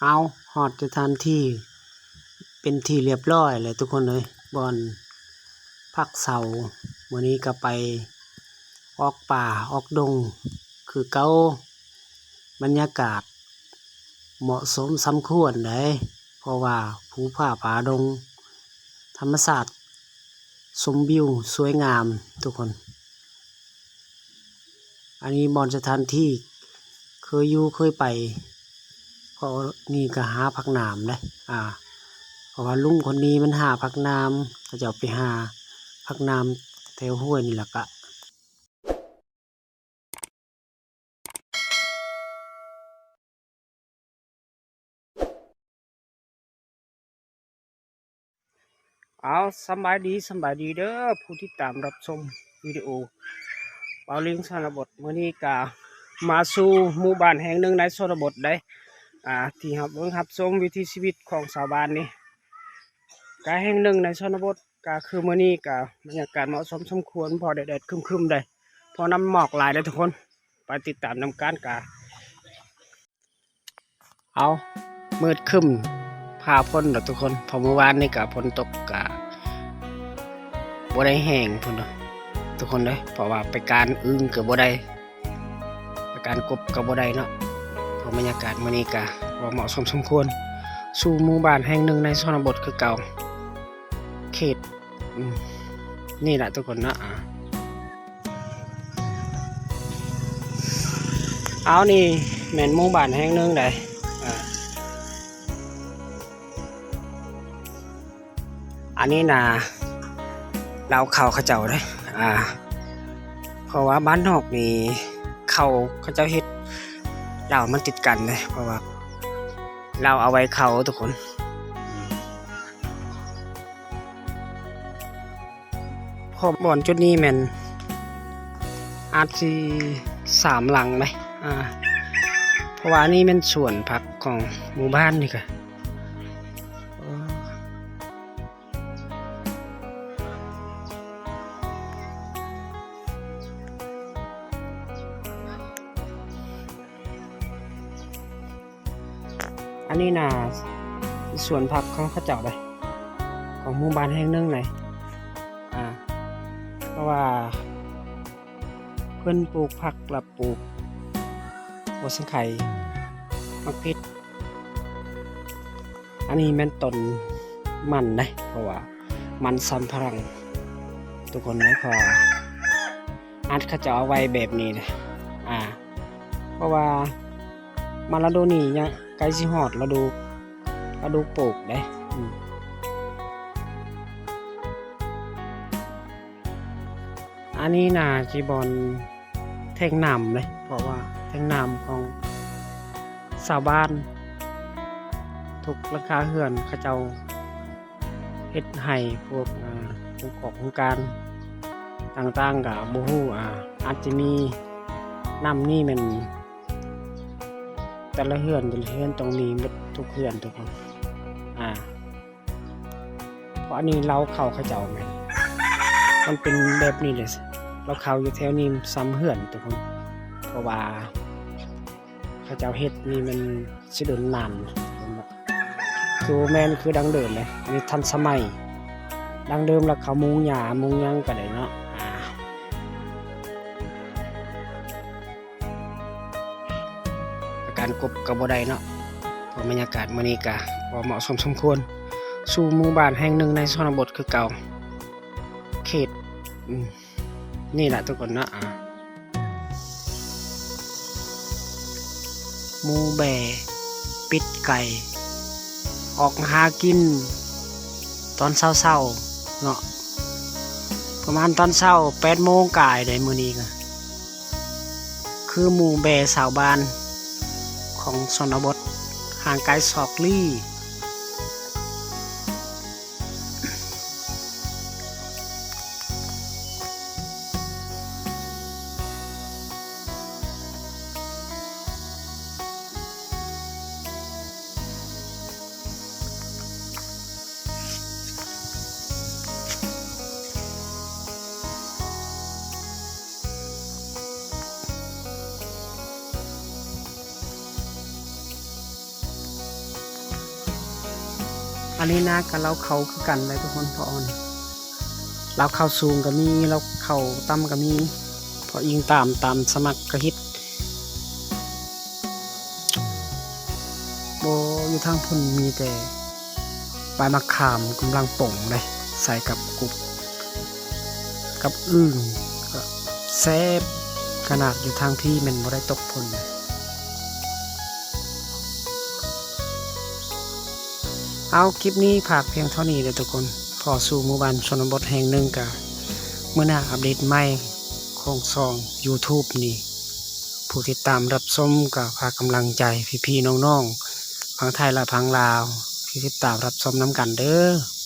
ເອົາ ຮອດສະຖານທີ່ເປັນທີ່ລຽບລ້ອຍແລ້ວທຸກຄົນເອີຍ ບ່ອນພັກເຊົາ. ມື້ນີ້ກໍໄປອອກປ່າອອກດົງຄືເກົ່າ. ບັນຍາກາດເໝາະສົມສົມຄວນໃດ໋ ເພາະວ່າພູຜາປ່າດົງ ທຳມະຊາດຊົມວິວສວຍງາມທຸກຄົນ. ອັນນີ້ບ່ອນສະຖານທີ່ເຄີຍຢູ່ເຄີຍໄປ ເພາະນີ້ກໍຫາຜັກໜາມເດ້ ອາ ເພາະວ່າລຸງຄົນນີ້ມັນຫາຜັກໜາມ ເຂົາເຈົ້າໄປຫາຜັກໜາມແຖວຫ້ວຍນີ້ແຫຼະກະ. ເອົາ ສຳບາຍດີ ສຳບາຍດີເດີ ຜູ້ຕິດຕາມຮັບຊົມວິດີໂອເບົາລິງຊະນະບົດ. ມື້ນີ້ກະມາສູ່ໝູ່ບ້ານແຫ່ງໜຶ່ງໃນຊົນນະບົດໃດ໋ ອາ ທີ່ຮັບເບິ່ງຮັບຊົມວິຖີຊີວິດຂອງຊາວບ້ານນີ້ ກະແຫ່ງໜຶ່ງໃນຊົນນະບົດ. ກະຄືມື້ນີ້ກະບັນຍາກາດເໝາະສົມສົມຄວນ ພໍແດດໆ ຄຶ້ມໆ ໃດ໋ ພໍນ້ຳໝອກຫຼາຍເດີທຸກຄົນ. ໄປຕິດຕາມນຳກັນກະ ເອົາ ມືດຄຶ້ມຟ້າຝົນດອກທຸກຄົນ ເພາະມື້ວານນີ້ກະຝົນຕົກກະບໍ່ໄດ້ແຮງພຸ້ນເນາະທຸກຄົນເດີ ເພາະວ່າໄປການອຶ່ງກະບໍ່ໄດ້ ໄປການກົບກະບໍ່ໄດ້ເນາະ. ເພາະບັນຍາກາດມື້ນີ້ກະບໍ່ເໝາະສົມສົມຄວນ ສູ່ໝູ່ບ້ານແຫ່ງໜຶ່ງໃນຊົນນະບົດຄືເກົ່າ ເຂດ ອືມ ນີ້ລະທຸກຄົນເນາະ ອາ ເອົາ ນີ້ແມ່ນໝູ່ບ້ານແຫ່ງໜຶ່ງໃດ໋ ອາ ອັນນີ້ນາລາວເຂົ້າເຂົາເຈົ້າເດ້ ອາ ເພາະວ່າບ້ານນອກນີ້ເຂົ້າເຂົາເຈົ້າເຮັດລາວມັນຕິດກັນເດ້ ເພາະວ່າລາວເອົາໄວ້ເຂົ້າທຸກຄົນ. ເພາະບ່ອນຈຸດນີ້ແມ່ນອາດຊິສາມຫຼັງເດ້ ອາ ເພາະວ່າອັນນີ້ແມ່ນສວນຜັກຂອງໝູ່ບ້ານນີ້ກະ ອັນນີ້ນາ ສວນຜັກຂອງເຂົາເຈົ້າເດ້ ຂອງໝູ່ບ້ານແຫ່ງໜຶ່ງໃດ໋ ອາ ເພາະວ່າເພິ່ນປູກຜັກ ລະປູກຫົວສັງໄຄ ໝາກພິກ. ອັນນີ້ແມ່ນຕົ້ນມັນເດ້ ເພາະວ່າມັນສຳປະຫຼັງທຸກຄົນເດ້ ເພາະວ່າອັດເຂົາເຈົ້າເອົາໄວ້ແບບນີ້ເດ້ ອາ ເພາະວ່າມາລະດູນີ້ຍັງໃກ້ຊິຮອດລະດູ ລະດູປູກເດ້ ອືມ. ອັນນີ້ໜ້າຊິບ່ອນແທງນ້ຳເດ້ ເພາະວ່າແທງນ້ຳຂອງຊາວບ້ານ ທຸກຫຼັງຄາເຮືອນເຂົາເຈົ້າເຮັດໃຫ້ພວກ ອາ ອົງກອນອົງການຕ່າງໆ ກະບໍ່ຮູ້ ອາ ອາດຈະມີ ນ້ຳນີ້ແມ່ນແຕ່ລະເຮືອນ ແຕ່ລະເຮືອນຕ້ອງມີໝົດທຸກເຮືອນທຸກຄົນ ອາ. ເພາະອັນນີ້ເລົ້າເຂົ້າເຂົາເຈົ້າແມ່ນ ມັນເປັນແບບນີ້ເດ້ ເລົ້າເຂົ້າຢູ່ແຖວນີ້ຊ່ຳເຮືອນທຸກຄົນ ເພາະວ່າເຂົາເຈົ້າເຮັດນີ້ມັນຊິດົນນານ ຄືບໍ່ແມ່ນຄືດັ້ງເດີມເດ້ ອັນນີ້ທັນສະໄໝ ດັ້ງເດີມລະເຂົາມຸງຫຍ້າມຸງຫຍັງກະໄດ້ເນາະ ອາ. ການກົບກໍບໍ່ໄດ້ເນາະ ເພາະບັນຍາກາດມື້ນີ້ກະບໍ່ເໝາະສົມສົມຄວນ ສູ່ໝູ່ບ້ານແຫ່ງໜຶ່ງໃນຊົນນະບົດຄືເກົ່າ ເຂດ ອືມ ນີ້ລະທຸກຄົນເນາະ ອາ ໝູ່ແບ້ ເປັດໄກ່ ອອກຫາກິນຕອນເຊົ້າໆ ເນາະ ປະມານຕອນເຊົ້າແປດໂມງກາຍໄດ໋ ມື້ນີ້ກະ ຄືໝູ່ແບ້ຊາວບ້ານຂອງຊົນນະບົດຫ່າງໄກສອກຫຼີ. ອັນນີ້ນາກະເລົ້າເຂົ້າຄືກັນໄດ໋ທຸກຄົນ ເພາະອັນເລົ້າເຂົ້າສູງກະມີ ເລົ້າເຂົ້າຕ່ຳກະມີ ເພາະອີງຕາມ ຕາມສະໝັກກະເຮັດ ບໍ່ ຢູ່ທາງພຸ້ນມີແຕ່ໃບໝາກຂາມກຳລັງປົ່ງເດ້ ໃສ່ກັບກົບ ກັບອຶ່ງ ກະແຊບຂະໜາດ. ຢູ່ທາງພີ້ແມ່ນບໍ່ໄດ້ຕົກຝົນ. ເອົາ ຄລິບນີ້ຝາກພຽງເທົ່ານີ້ເດີທຸກຄົນ. ພໍ້ສູ່ໝູ່ບ້ານຊົນນະບົດແຫ່ງໜຶ່ງກະ ມື້ໜ້າອັບເດດໃໝ່ຂອງຊ່ອງ YouTube ນີ້ ຜູ້ຕິດຕາມຮັບຊົມກະຝາກກຳລັງໃຈພີ່ໆນ້ອງໆ ຝັ່ງໄທແລະຝັ່ງລາວ ທີ່ຕິດຕາມຮັບຊົມນຳກັນເດີ.